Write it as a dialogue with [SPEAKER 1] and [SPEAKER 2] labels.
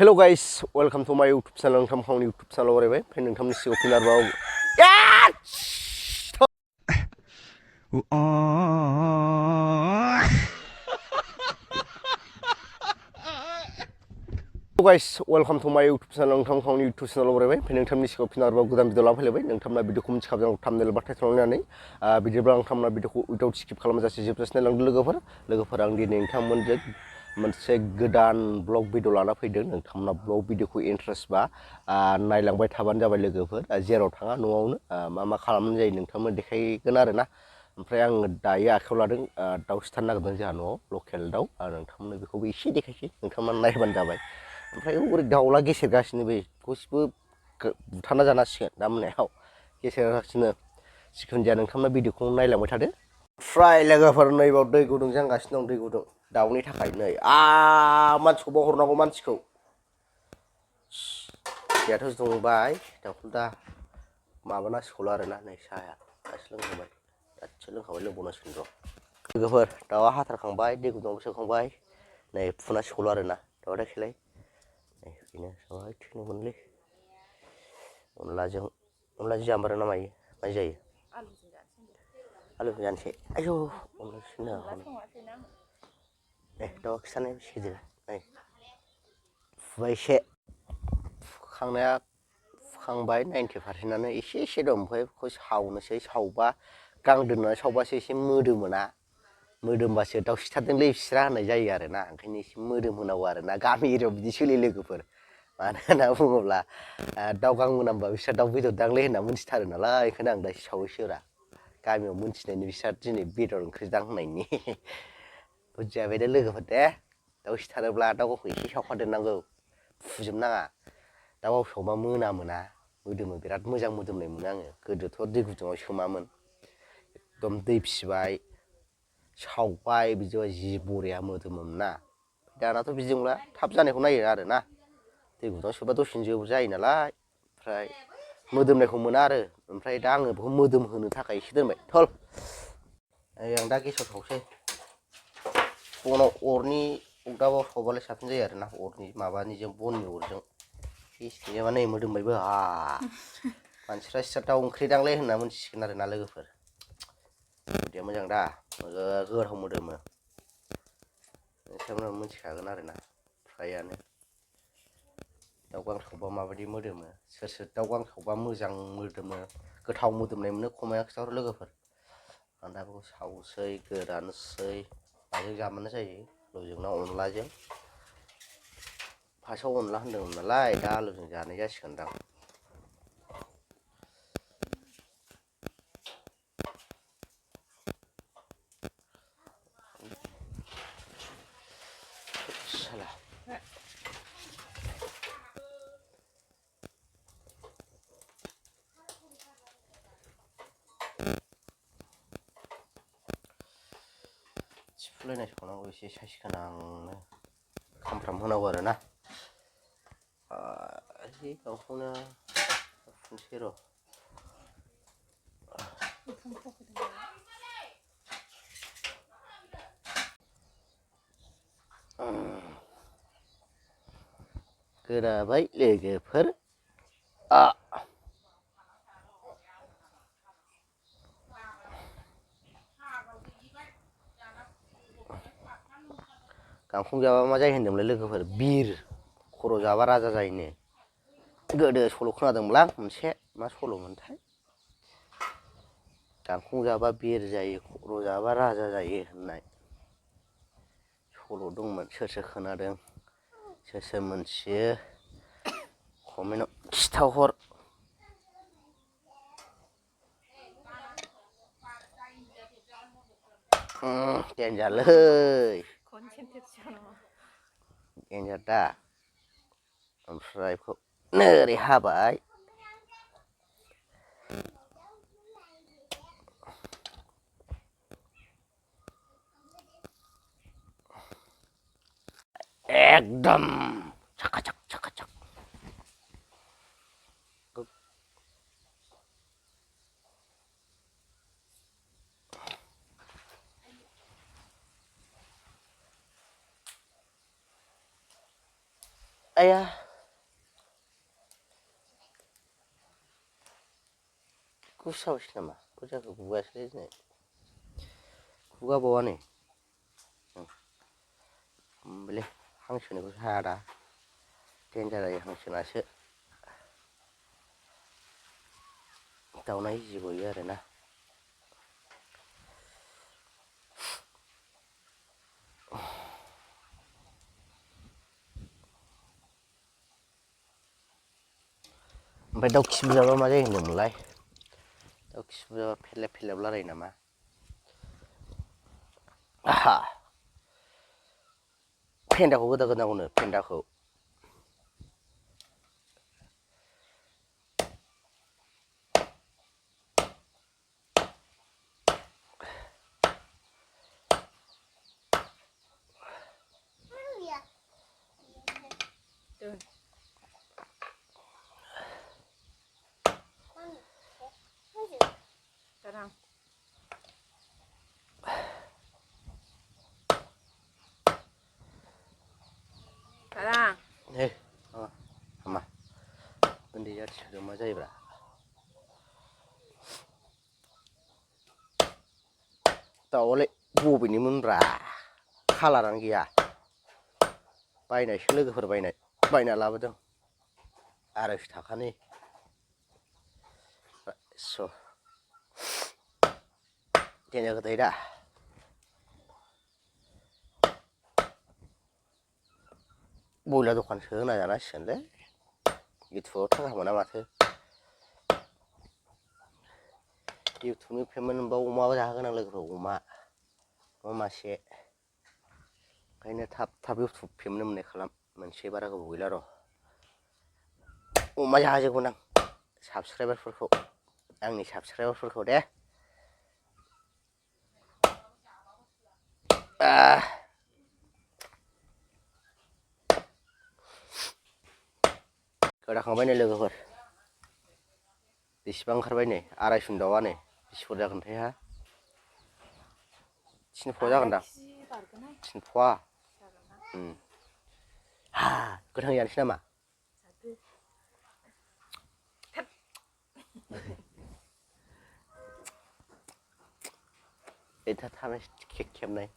[SPEAKER 1] Hello guys, welcome to my YouTube channel. Nontam khawni YouTube channel waraibay. Phai nontamni sigaw pinarbaw. Hello guys, welcome to my YouTube channel. Nontam khawni YouTube channel waraibay. Phai nontamni sigaw pinarbaw godan video laफैलायबाय. Nontamna videoखौ मिथिखाबदों thumbnail बा title नायनानै बिदिब्ला नोंथांमोना videoखौ without skip खालामाजासे जोबजासिम नायलांदो लोगोफोर आं दिनै नोंथांमोनजों मोनसे गोदान ब्लग भिडिअ लाना फैदों नोंथांमोना ब्लग भिडिअखौ इन्ट्रेस्ट बा नायलांबाय थाबानो जाबाय लोगोफोर जेराव थाङा न'आवनो मा खालामनाय जायो नोंथांमोन देखायगोन आरोना ओमफ्राय आं दायो आखायाव लादों दाउ सिथारनो नागिरदों जोंहा न'आव लकेल दाउ नोंथांमोननो बेखौबो एसे देखायसै नोंथांमोना नायबानो जाबाय ओमफ्राय ओरै दाउला गेसेरगासिनो बे गासिबो बुथारना जानांसिगोन दा मोनायाव गेसेरगासिनो जिखुनु जाया नोंथांमोना भिडिअखौ नायलांबाय थादो फ्राय लोगोफोर नैबाव दै गुदुं जागासिनो दं दै गुदुं दाउनि थाखाय नै मानसिखौबो हरनांगौ मानसिखौ दैयाथ' दुंबाय दाउखौ दा माबानांसिगौल' आरोना नै साहाया दासो लोंखांबाय लोंबावनांसिगोन र' लोगोफोर दाउआ हाथारखांबाय दै गुदुङावबो सोखांबाय नै फुनांसिगौल' आरोना दाउआ दाखेलाय नै बेनो सहाय थैनोमोनलै अनलाजों जाम्बारा ना मायो माय जायो आलुजों जानोसै आयौ अनलाजों दाउ खिथानाय बेसे नै फुबाय एसे फुखांबाय 90%आनो एसे दं ओमफ्राय बेखौ सावनोसै सावबा गां दोननानै सावबासो एसे मोदोमोना मोदोमबासो दाउ सिथारदोंलै बिस्रा होननाय जायो आरोना ओंखायनो एसे मोदोम होनांगौ आरोना गामि एरियायाव बिदि सोलियो लोगोफोर मानो होनना बुङोब्ला दाउ गां मोनामबा बिस्रा दाउ बेदर दांलै होनना मिथिथारो नालाय ओंखायनो आं दा एसे सावोसोरा गामियाव मिथिनायनि बिस्रा दिनै बेदर ओंख्रि दां होननायनि बुजिबाय दे लोगोफोर दे दाउ सिथारोब्ला दाउखौ एसे सावफादेरनांगौ फुजोबनाङा दाउ सावबा मोनामोना मोदोमो बिराद मोजां मोदोमनाय मोनो आङो गोदोथ' दै गुदुङाव सोमामोन एकदम दै फिसिबाय सावबाय बिदिबा जि बरिया मोदोमोमोन ना दानाथ' बिदि नंला थाब जानायखौ नायो आरोना दै गुदुङाव सोबा दसेनो जोबो जायो नालाय ओमफ्राय मोदोमनायखौ मोना आरो ओमफ्राय दा आङो बेखौ मोदोम होनो थाखाय एसे दोनबाय थल आं दा गेसाव सावसै बनाव अरनि अगदाबाव सावबालाय साबसिन जायो आरोना अरनि माबानिजों बननि अरजों एसेबा नै मोदोमबायबो मानसिफ्रा सिथार दाउ ओंख्रि दांलै होनना मोनथिसिगोन आरोना लोगोफोर बिदिया मोजां दा गोथाव मोदोमो नोंथांमोनहा मिथिखागोन आरोना फ्रायानो दाउ गां सावबा माबायदि मोदोमो सोर दाउ गां सावबा मोजां मोदोमो गोथाव मोदोमनाय मोनो कमेन्टआव खिथाहर लोगोफोर आं दा बेखौ सावसै गोदानोसै माजों जाबानो जायो आलुजों ना अनलाजों फार्स्टआव अनला होनदोंमोन नालाय दा आलुजों जानाय जासिगोनदां थिफुलायनाय संनांगौ एसे साइज गोनांनो खामफ्राम होनांगौ आरोना दाउखौनो फुनसै र' गोदाबाय लोगोफोर गांखं जाबा मा जायो होनदोंमोनलाय लोगोफोर बिर खर' जाबा राजा जायोनो गोदो सल' खोनादोंमोनलां मोनसे मा सल'मोनथाय गांखं जाबा बिर जायो खर' जाबा राजा जायो होननाय सल' दंमोन सोर खोनादों सोर मोनथियो कमेन्टआव खिथाहर देनजारलै देनजार दा ओमफ्राय बेखौ ओरै हाबाय एकदम साखाचक आया गुसावसै नामा बुरजाखौ गुगासैलै दिनै गुगाबावा नै ओमलै हांसोनिखौसो हाया दा देन्जार जायो हांसोनासो दाउना इजि गयो आरोना ओमफ्राय दाउ खि बुजाबा मा जायो होनदोंमोनलाय दाउ खि बुजाबा फेरलेब फेरलेब लारायो नामा आहा फेन्दाखौ गोदा गोदांगौनो फेन्दाखौ हे हामा उन्दै जाथिफोरजों मा जायोब्रा दाउआलाय बबेनिमोनब्रा खालारानो गैया बायनायसो लोगोफोर बायना लाबोदों 250 थाखानि देन्जार गोदायो दा बयलार दखानसो होना जानांसिगोनलै इउटुबाव थाखा मोना माथो इउटुबनि पेमेन्ट मोनबा अमाबो जाहोगोन आं लोगोफोर अमा मासे ओंखायनो थाब इउटुब पेमेन्ट मोननाय खालाम मोनसे बारा गोबाव गैला र' अमा जाहोजोबगोन आं साबसक्राइबारफोरखौ आंनि साबसक्राइबारफोरखौ दे गोदाखांबाय नै लोगोफोर बेसेबां ओंखारबाय नै 250 दाउआ नै बेसेफोर जागोनथाय हा 3 फुवा जागोनदां 3 फुवा हा गोथां जानोसै नामा थानाय खेबनाय